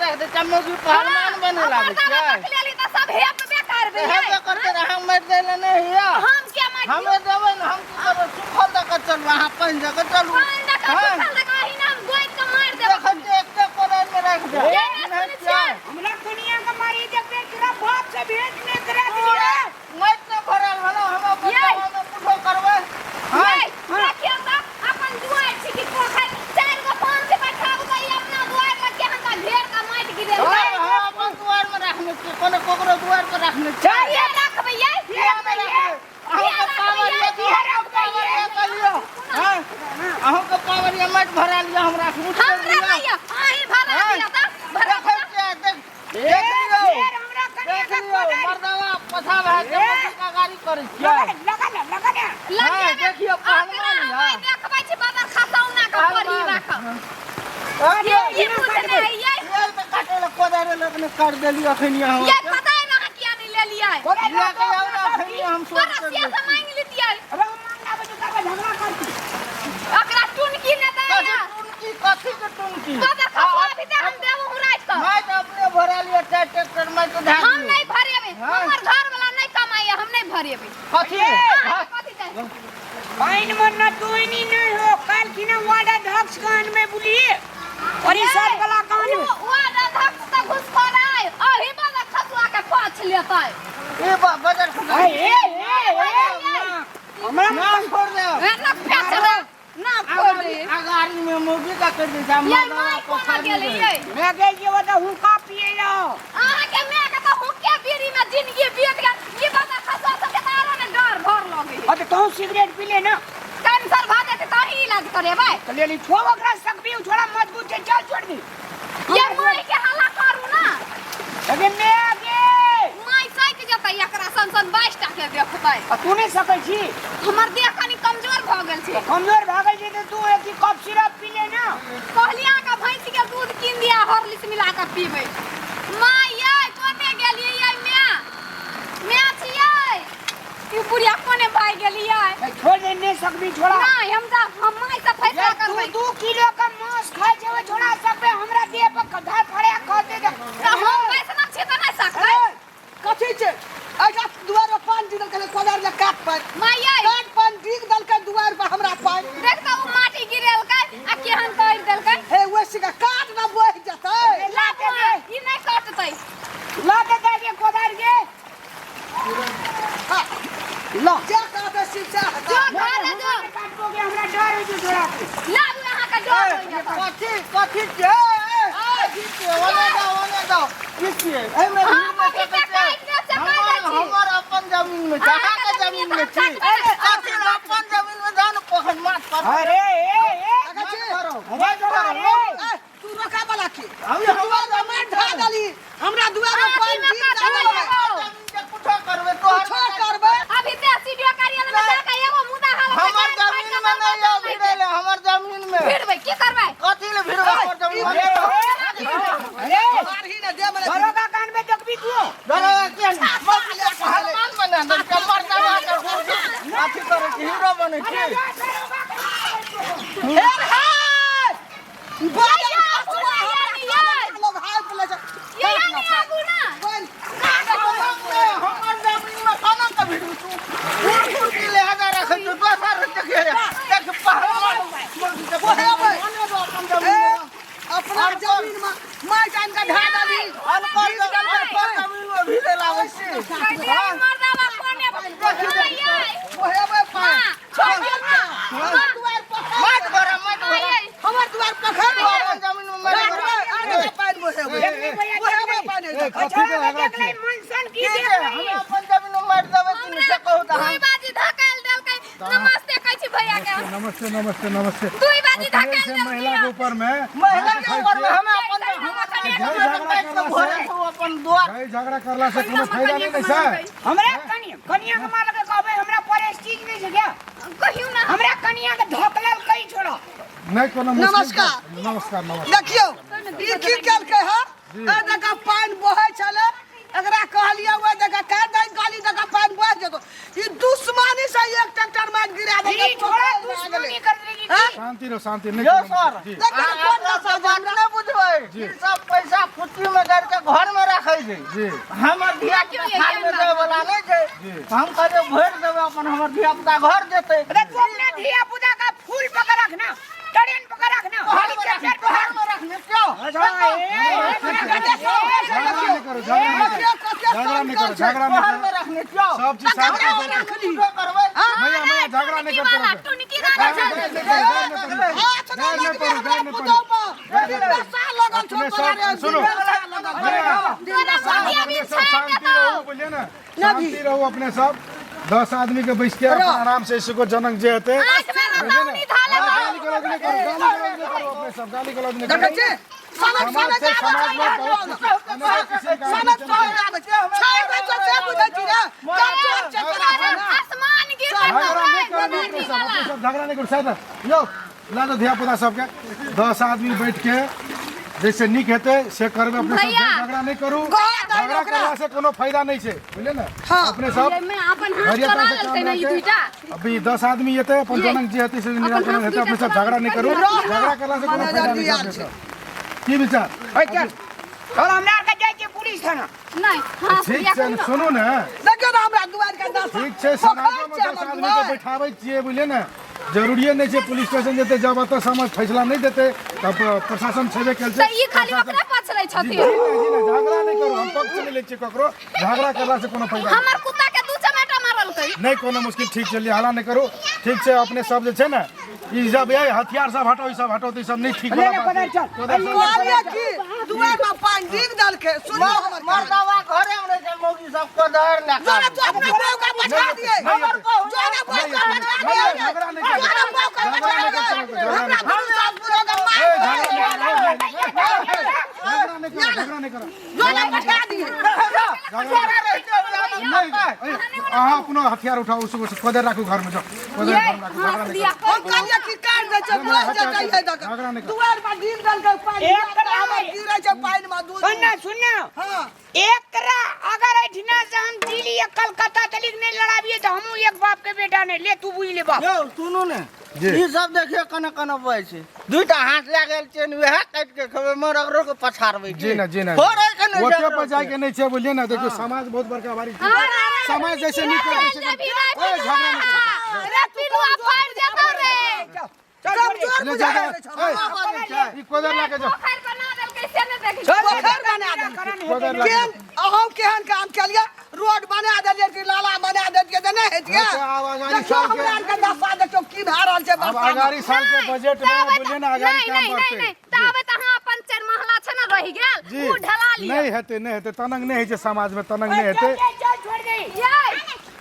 राख दे चम्मच भी पहलवान बने लागै मर्दावा छियै। रख लेली तऽ सब हेपबे करबै हेबे यै। करतै तऽ अहाँ मारि दै लए नहि हिया। हम किया मारि हमे देबै ने, हम की करबै? सुखल दऽ कऽ चलू, अहाँ पानि दऽ कऽ चलू। पानि दऽ कऽ हाँ। सुखल दऽ कऽ अहिना हम गोति कऽ मारि देब। देखै छियै, एकटा कोदारिमे राखि देब। ये नहि चिन्है सुनै छियै? छियै? हमरा कनिया के मारी देखबे तोरा बाप से भेंट नहीं करा दिए। माटि नहि भरल भेलौ, हम अपन ये। जमाना कुछो करबै। हाँ। यै, देखियौ तऽ अपन दुआरि छी कि पोखरि। चारि गो पाँच बैठाबू तऽ ई अपना दुआरि लग केहन तऽ घेर कऽ माटि गिरेलकै। हाँ, अपन दुआरिमे राखने छियै, कोनो ककरो दुआरि पर राखने छियै। किया राखबै यै? किया नहि राखबै? अहूँके पावर यऽ तऽ अहूँके पावर यऽ तऽ लिअ। हाँ, अहूँके पावर यऽ, माटि भरा लिअ, हम राखबो छोड़ि हमरा दिअ। नहि यऽ, अहीं भरा हाँ। दिअ तऽ, भरा देखै दिअ। छियै, देख देख लियौ। फेर हमरा कनिया देख के लियौ, कोदारि मर्दावा पछा भए के ए। मौसी का गाड़ी करै छियै। लगा लगा ले, लगा ले। लग हाँ, जेबै। देखियौ, ओकरा पहलवान हम यऽ। आइ देखबै छी बदर खसौना के पहलवान। पढ़ी राखब। अरे, ई बुझने है यै? ये तऽ काटै लए कोदारि लऽ कऽ काटि देलियै अखन यहाँ। यै, पता है ना अहाँ किया नहि लेलियै? कोदारि लऽ कऽ लऽ आउ ने अखन हम तोरा सोच से से मांगि लितियै। अबे हम मांगना बजू करबे झगड़ा करती। ओकरा टुनकी नहि कथी दैया। टुनकी, कथी के टुनकी? बदर खसुआ भी तऽ हम देबो हूँ राति कऽ। माटि अपने भरा लिअ, चारि ट्रैक्टर माटि धए हम दियौ। नहि भरेबै। हाँ। हमर घर वाला नहि कमाइया, हम नहि भरेबै। कथी? अहाँके कथी चाही? पानि में न तोइनी नहीं हो काल की ना वार्ड अध्यक्ष कान में बुलिए परिषद वाला कान में। वार्ड अध्यक्ष तऽ घुसखोर अइ, अही बदर खसुआ के पाछ लेतै। ई बजर ए ए ए ए हमरा नाम छोड़ दे। ए, ना फेंक दे, ना फोड़ दे। अगाड़ी में मौगी का कर दे जा। यै, माय कोना गेलै यै? मैं गई ये वो तो हुक्का पिए लो। अहाँके माय के तऽ हुक्के बीड़ी में जिंदगी बीत गेल। ई बदर खसुआ सबके तऽ आरो ने डर भर लगै। अरे तो सिगरेट पी ले ना। कैंसर भऽ जेतै तऽ अहीं इलाज करेबै। तो ले ली छोड़ ओकरा सकबी छोड़ा मजबूत छै चल छोड़ दी। ये माय के हल्ला करू ना। अरे मैं गे माय सैक जेतै एकरा सन सन 22 टा के देखतै। आ तू नहीं सकै छी? हमर देह कनी कमजोर भऽ गेल छै। तो कमजोर भऽ गेल छै तऽ तू एक कप सिरप पी ले ना। कहलियै अहाँके भैंस के दूध कीन दिया, हॉर्लिक्स मिला कऽ पीबै। माय यै, कोने गेलियै यै? माय, माय छियै? ई बुढ़िया कोने भागि गेलियै? ए, छोड़ दे, नहीं सकबी छोड़ा। नहि, हम जा, हम माय से फैसला ये तू करबै। 2 किलो के मांस खाइ छै ओ छोड़ा सकबे हमरा देह पर धर फड़े खते दे। तऽ हम वैष्णव छी तऽ नहि सकबै? कथी छै ऐसा दुआर पर पान दी देलकै, कोदार ले काट पानि। माय यै। काट पानि डीग देलकै दुआर पर हमरा पानि। देख तऽ, ओ माटी गिरेलकै आ केहन करि देलकै। हे, वैसे का काट ना बहि जेतै। लाबू अहाँ, ई नहि कटतै। ला दे दे के कोदार के। हाँ, ला जे काटे शिव से। जो घरे जो। काटबोगे हमरा डर होइ छै छोड़ा के। लाबू, अहाँके डर होइया तऽ। कथी कथी छियै? कथी छियै? ओने जाओ, ओने जाओ। की छियै एहिमे? हम भीड़ अभी नहि से सकै छियै। काटि देब से कहि हमर दै छी। हमर अपन जमीन में छै, अहाँके अहाँके जमीन जमीन में तऽ छी। हम कथी अपन जमीन में जाउ ने पोखरि माछ पर। अरे ए ए देखै छी? अरे छोड़ा रे। ए, तू रोका वाला की? हम तू दुआर पर मारि ढा देली, हमरा दुआर पर अहाँ पानि की गिर में देलकै। जमीन के कुछो करबै तोहर। कुछो करबै। अभी ते सीडीओ कार्यालय में जाके एगो मुद्दा हल हमर जमीन में नहीं आउ भिड़ै ले हमर जमीन में। भिड़बै की करबै? कथी ले भिड़बै हमर जमीन में? अरे मारही ने दे बला। दरोगा कान में देखबी तू। दरोगा के पहलवान बना दे के मर्दावा के अथी करै छी, हीरो बनै छी। हेर हे बाजल यै, खसुआ यै, हमरा यै। लोग हाथ ले छै। ये नहीं आबू ना। बोल। हमर जमीन में कोना के भिड़ू? तू घूर घूर के लिहाजा रखै छी, दोसर देखे देख पहलवान अपन जमीन ए, में। अपना जमीन में माटि आनि कऽ ढा देली। अनकर अनकर जमीन में भिड़े लागै छी। कहलियै मर्दावा कोने यै। ओहेबै पानि। माँ, छोड़ दियौ माँ। हमर दुआर पखड़। मत भरा, मत माँ भरा। यै। हमर दुआर पखड़। अपन जमीन में मत भरा। आनि पानि बोहेबै। देख ले भैया, देख बोहेबै ले। पानि। ए, कथी छोड़ा के के झगड़ा देख ले छै? मनसन की की देख छै? ले। हम अपन जमीन में मारि देबै कि नहि से कहू तऽ दुई हम बाजी धकेल देलकै। नमस्ते कहै छी भैया के। नमस्ते, नमस्ते, नमस्ते। दुई बाजी अपने धकेल से देलकै। महिला के ऊपर में महिला के खाइ ऊपर में छियै। हमे अपन अपन दुआर भाई, झगड़ा करला से कोनो फायदा नहीं ने छै। हमरा कनिया कनिया के मार के कहबै हमरा प्रेस्टीज नहीं छै क्या? कहियौ ना। हमरा कनिया के धकलल कई छोड़ा। नहीं कोनो मुश्किल। नमस्कार। नमस्कार, नमस्कार। देखियौ ई की केलकै हँ। एहि जगह पानि बहै छलै, एकरा कहलियै ओहि जगह काटि दही गली जगह, पानि बहि जेतौ। ई दुश्मनी से एक ट्रैक्टर मारि गिरा देलकै। ई छोड़ा दुश्मनी कर देगी। हाँ? शांति रहो, शांति। नहीं यौ कोनो सर, मुश्किल। जी। देखियौ कोन अपना सब बात नहि बुझबै। ई सब पैसा फुच्ची में गाड़ि के घर में राखै छै। जी। हमर धिया पुता थाल में देबै वाला नहि छै। जी। हम कहलियै भरि देबै अपन, हमर धिया पुता घर जेतै। अरे तू अपना धिया पुता का फूल पकड़ रखना, ट्रेन पकड़ रखना, हेलीकॉप्टर पकड़। घर में रखने क्यों? झगड़ा नहीं करो, झगड़ा नहीं करो, झगड़ा नहीं करो, झगड़ा नहीं घर करो। में रखने क्यों? सब चीज साफ ककरा करो। रखली करबै। मैया मैया, झगड़ा नहीं करते रहो। टुनकी दादा। हाथ गार नहि नहि लगबे पड़ू, हमरा गार नहि पड़ू। पुतहु पर। दिनदशा लगल छौ अपने तोरा सब रे, सुनो। दिनदशा लगल छौ। मैया, दिनदशा अपने अपने सब शांति रहू, बुझलिए ना? शांति रहू अपने सब। 10 आदमी के बैस के अपन आराम से इसको जनक जे हेतै, आँख में बुझलिए ना? रतौनी धाले। गाली गलौज नहीं करो, गाली गलौज नहीं करो अपने सब, गाली गलौज नहीं देखै करो। छी? सनक समाज सनक से आबै समाज छै, में बहुत अनेक किस्म के सनक आदमी सनक आबै छै। छोड़ि दै छौ से बुझै छी रे। कमजोर छै तोरा से ना। आसमान गिर झगड़ा नहीं करू अपने सब, अपने सब झगड़ा नहीं करू। शायद यौ ला दो धिया पुता सबके, 10 आदमी बैठ के जैसे नीक हेतै से करबै अपने सब। भैया। झगड़ा नहीं करू, गया दही झगड़ा ओकरा। करला से कोनो फायदा नहीं छै, बुझलिए ना? हाँ। अपने सब में अपन हाथ धैर्यता चला से काम लेलकै ना ई राखै। दुइटा। अभी 10 आदमी एतै, अपन ये। जनक जे हेतै से अपन निराकरण हाथ हेतै। अपने दुइटा सब झगड़ा नहीं करू, झगड़ा करला से कोनो मने फायदा नहीं जल्दी छै अपने आयल सब। की विचार? ओए चल चल, हमरा आर के जाइ छै पुलिस थाना। नहीं, हाँ। ठीक छै, सुनू ने। देखियौ ने हमरा दुआरि के दशा। ठीक छै, पोखरि समाजोमे छै 10 हमर आदमी के दुआरि। बैठाबै छियै, बुझलियै ने? जरूरिए नहि छै पुलिस स्टेशन जेतै। जब एतऽ समाज फैसला नहि देतै तब प्रशासन छेबे कयल छै। तऽ ई खाली प्रशासन- ओकरा पछड़ै जी, छथिन। जी नहि, जी नहि, झगड़ा नहि करू, हम पक्ष नहि लै छियै ककरो। झगड़ा करला से कोनो फायदा हमर कुत्ता के दू चमेटा मारलकै। नहि। कोनो मुश्किल, ठीक छै, हल्ला नहि करू। ठीक छै, अपने सब जे छै ने ई सब, ये हथियार सब हटाओ, ई सब हटाओ, तऽ ई सब नहि ठीक ले वाला ले, बात कोदारि छै। चल। कोदारि सब- कहलियै कि दुआरि में पानि डिग देलकै। सुनू हमर कान। मर्दावा घरे में रहै छै, मौगी सब कोदारि लए जो ने कऽ। तू अपना बहू के पठा दिए। नहीं जो ने बहू के पठा दिए। झगड़ा नहीं जो करू। ने बहू के पठा दिए। हमरा दुनू सास बुढ़ो के मार ए, झगड़ा नहीं करू, झगड़ा नहीं करू, झगड़ा नहीं करू। जो ने पठा दिए। नहीं, ए, अहाँ अपनो हथियार उठाउ, उसको कोदारि राखू घर में, जाओ कोदारि घर में राखू, झगड़ा नहीं दिया। करू। हम कहलियै कि काटि दै छै, बहि जेतै हे दऽ कऽ। झगड़ा नहि करू। दुआरि पर गिर देलकै पानि। एकरा हमर गिरै छै पानि मे दूध। सुनना सुनना। हाँ। एकरा अगर एठिना से हम दिल्ली या कलकत्ता तलिक नहीं लड़ाबिए तो हमहू एक बाप के बेटा नहीं। ले तू बुझ ले बाप। यौ सुनू ने। जी। ई सब देखियौ कने कने बहै छै। दुईटा हाथ लए गेल छै ने, वएह काटि के खेबै, मरगरो के पछाड़बै। जी ना, जी ना। थोड़े के नहि ओते झगड़ो पर जाय छै। के नहि छै, बुझलियै ने? देखियौ, समाज बहुत बड़का भारी छै। समाज जैसे नीक करतै से करतै। ओए, झगड़ा नहि करू। रे पिलुआ फाड़ि जेतौ रे। चल कमजोर ले बुझा जा, रहल छौ। ए, ई कोदारि लए के जाओ। पोखरि बना देलकै से नहि देखै। पोखरि बना देलकै। कोदारि लए के केहन अहूँ केहन काम केलियै? रोड बना देलियै कि नाला बना देलियै तऽ नहि हेतियै? अच्छा, आब अगाड़ी देखियौ साल के- हमरा आरके दशा देखियौ की भए रहल छै आब बरसा मे। अगाड़ी साल के बजट में, बुझलियै ने, अगाड़ी नहीं काम नहीं नहीं बढ़तै। नहीं, ताबे तऽ अहाँ अपन चारि महला छै ने रहि गेल, जी। ओ ढला लिअ। नहि हेतै, नहि हेतै, तनंग नहि होइ छै समाज में, तनंग नहि हेतै। चल चल, छोड़ दे। यै।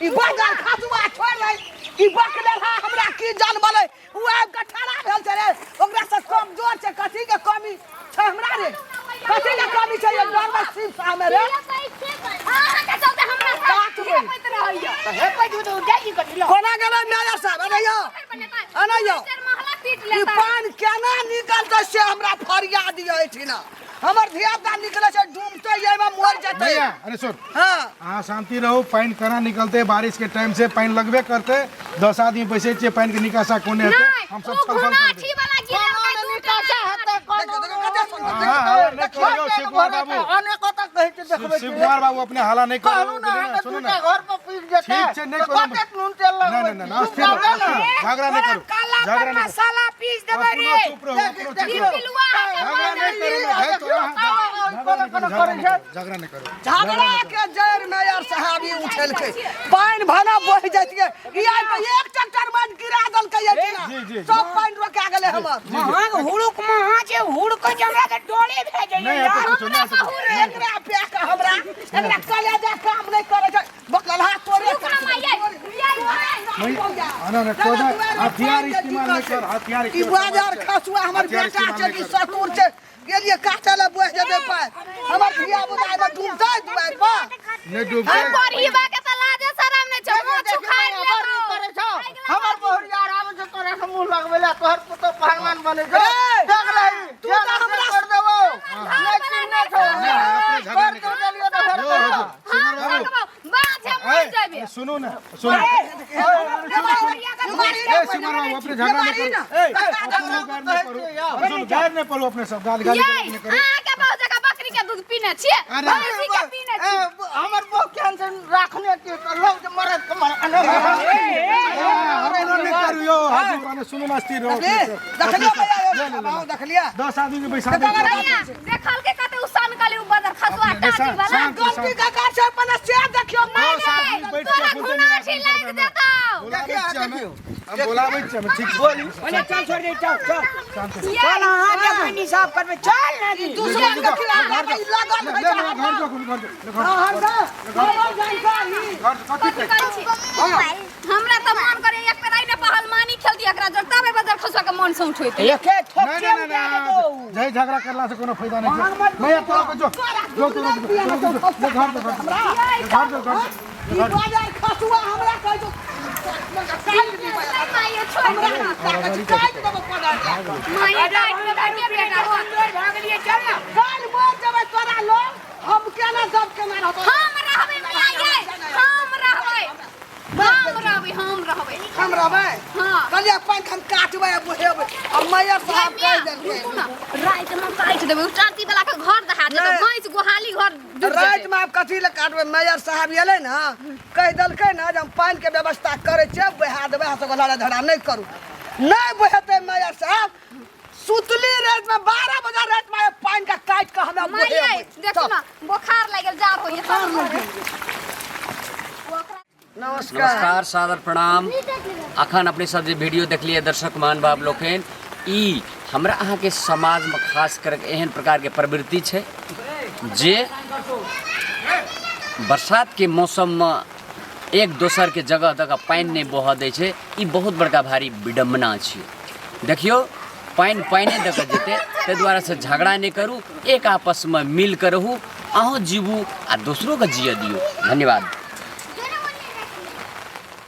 ई बदल खसुआ छोड़ रे। ई बकलेल हा हमरा की जनमलै? उ आबि कऽ ठड़ा भेल छै रे। ओकरा से कमजोर छै। कथी के कमी छै हमरा रे? कथी के कमी छै? ये डरबै शिव सामे रे। अहाँके चलते हमरा साथ काटबै। हेपैत रहैया। हे पैदू तो जाइ कथी लो। कोना गेलै मेयर साहब? अरे यौ, अने यौ। चारि महला पीट ई लेता। पानि केना निकलतै से हमरा फरिया दिअ। एहिठिना हमर धिया पुता निकलै छै, डूबतै, एहिमे मरि जेतै। भैया, अरे सुन। हाँ। अहाँ शांति रहू। पानि केना निकलतै? बारिश के टाइम से पानि लगबे करतै। 10 आदमी बैसै छियै, पानि के निकासा कोने हेतै? नहि, हम सब ओ छल छल करबै। घुनाठी वाला गिरेलकै कोनो दूटा। निकासा हेतै, कोनो देखियौ, देखियौ, कते सुन्दर। हाँ, हाँ, नहि करियौ शिव कुमार बाबू। अनेको तक कहै छै, देखबै शिव कुमार बाबू, अपने हाला नहि करू, कहलू ने बुझलियै ने? अहाँके सुनू ने। दूटा घर पर पीट जेतै ठीक छै, नहि तऽ कोनो- कतेक नून तेल नहि लगबै? नहि नहि, अस्थिर रहू, चुप रहबै ने। अस्थिर रहू। झगड़ा नहि करू, काला झगड़ा पर नहि करू। मसाला पीस देबै अपनो रे। चुप रहू, अपनो चुप ई रहू। पिलुआ अहाँके झगड़ा नहि करू ने, भाइ, तो अहाँ- कोनो कोनो करै छै। झगड़ा नहि करू। झगड़ा के जड़ में यार साहब ई उठेलकै। पानि भला बहि जैतियै, ई आबि कऽ एक ट्रैक्टर माटि गिरा देलकै एहिठिना। जी, जी, जी। सब पानि रोका गेलै हमर। महाग हुड़ुक महा जे हुड़क जे हमरा तऽ डरे भए जाइए नहि यार। हेतै कुछो, नहि हेतै कुछो। एकरा पे कऽ हमरा एकरा कलेजा काम नहि करै छै। बकलहा तोरे। रुक ना माई, यै, यै, यै। ना, ना, कोदारि हथियार इस्तेमाल नहि कर, हथियार ई इस्तेमाल बाजार खसुआ हमर हथियार बेटा इस्तेमाल छै नहि कि कर। ससुर छै? गेलियै काटै लए, बहि जेतै पानि। हमर धिया पुता एहिमे डूबतै दुआरि पर। नहि डूबतै। बरहीबा के तऽ लाजे शरम नहि छौ, मोछ उखाड़ि बड़ नीक लेतौ। करै छौ। हमर बहुरिया आबै छै तोरा से मुँह लगबै लए, तोहर पुतोह पहलवान बनै छौ। ए, देख लही, तू जे तऽ हमरा- कर देबौ। नहि चिन्हने छौ। नहि, अपने झगड़ा कर नहि करू। देलियौ तऽ फेर यौ, कर। हजूर, सिमर बाबू। बाझे मरि ए, जेबे। सुनू ने सुनू ए सिमर बाबू अपने झगड़ा नहीं करू ए अपने गार नहीं करू अरे सुनू गार नहीं पड़ू अपने सब गाल गाली ये नहीं करू अहाँ के बहुत जगह बकरी के दूध पीने छियै अरे। भैंसी के पीने छियै हमर बहु कैंसर राखने के लोग जे मरद के मर अपनो नहीं करू यो हजूर अने सुनू ना स्थिर रहो अपने सब। देखलियो भैया ले, ले, ले। बाबू देखलिया 10 आदमी के बैठा दे भैया देखल के कते उसान काली उ बदर खसुआ अपने टाटी शांत- वाला शांत- गलती ककर छै अपन से देखियो नहीं दस आदमी नहीं बैठ के तोरा बोलते घुना नहीं छी लागि देतौ बोलाबै छियै हमे हम बोलाबै छियै हमे ठीक बोली ओने चल छोड़ दे चल चल शांत चल अहाँ देखबै निसाफ करबै चल ना जी दूसरा के खिलाफ भाई लागल ले है ले ले, घर जो घर जो ले, घर हर जा बोलो जानकारी घर कथी कथी कहै छी हमरा तऽ मन करे एक बेर आइने पहलवानी खेलती एकरा जोड़ तबे बदर खसुआ के मन से उठैते एके नहीं ठोके नहीं उड़ा देबौ नहीं जय झगड़ा करला से कोनो फायदा नहीं छै भैया तोरा के जो जो तोरा के जो जो, ले घर जो घर जो, ले घर जो घर जो। ई बाजार खसुआ हमरा कहै छौ काट दी माइयो छोड़ दे ना। काट देबो पदार माइयो काटि देबै के बेटा हो। कमजोर भऽ गेलियै चल ना काल मर जेबै तोरा लोग हम केना जब केना रहतो हम रहबै मियाँ यै हम रहबै हम रहबै हम रहबै हम रहबै हाँ। कहलियै पानि हम काटबै आ बोहेबै आ मैयर साहब कहि देलकै रुकू ना राति में काटि देबै उ टाटी वाला के घर दहा देतै नहि। भैंस गोहाली घर डूबि जेतै। राति में आब कथी लए काटबै मेयर साहब एलै ने कहि देलकै ने जे हम पानिके व्यवस्था करै छियै बहा देबै अहाँ सबके लड़ाइ झगड़ा नहि करू नहि बहेतै मेयर साहब सुतली राति में 12 बजे राति में पानि के काटि कऽ हमरा माइये बहेबै देखू ना बोखार लागि गेल जाड़ होइए नमस्कार नमस्कार सादर प्रणाम अखन अपने सब जे वीडियो देखलिए दर्शक महानुभाव लोकनि ई हमरा अहाँके समाजमे खास करके एहन प्रकारके प्रवृत्ति छै जे बरसातके मौसममे एक दोसरके जगह दऽ कऽ पानि नहि बहऽ दै छै ई बहुत बड़का भारी विडम्बना छियै देखियौ पानि पानिए दऽ कऽ जेतै ताहि दुआरे से झगड़ा नहि करू एक आपसमे मिल कऽ रहू अहूँ जीबू आ दोसरोके जियऽ दियौ धन्यवाद।